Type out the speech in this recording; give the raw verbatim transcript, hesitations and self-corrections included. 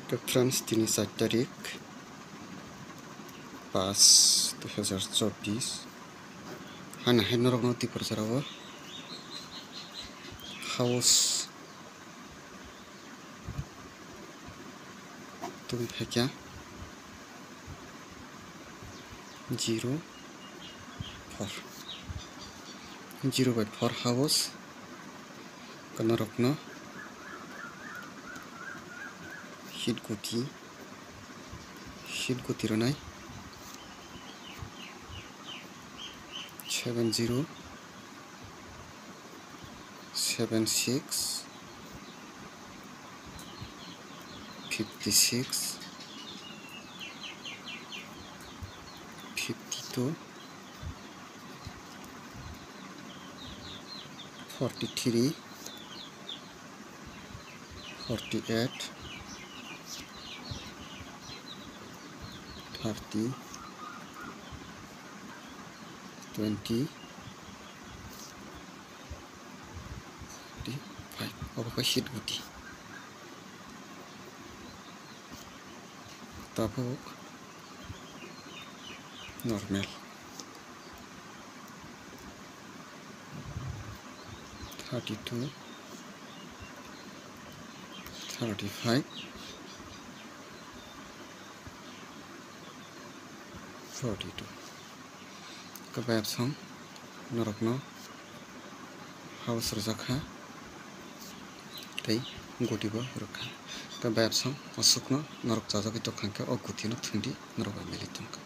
Khe friends, tini char tarik pas dui hazar chobbish. Hana hai norokno Tiprasarao house tubui phaikha zero four, zero by four house. Norokno hit guti, hit guti rwnai seven zero, seven six, fifty six, fifty two, forty three, forty eight, thirty, twenty, forty five. Obo khe hit guti. Tabuk normal. Thirty two, thirty five, forty two. Khe bayapsong norokno house rwjak kha tei guti bo rwkha. Khe bayapsong aswkno norok chajagwi tongkha, hwnkhe o gutino thumdi norok bai mili tongkha.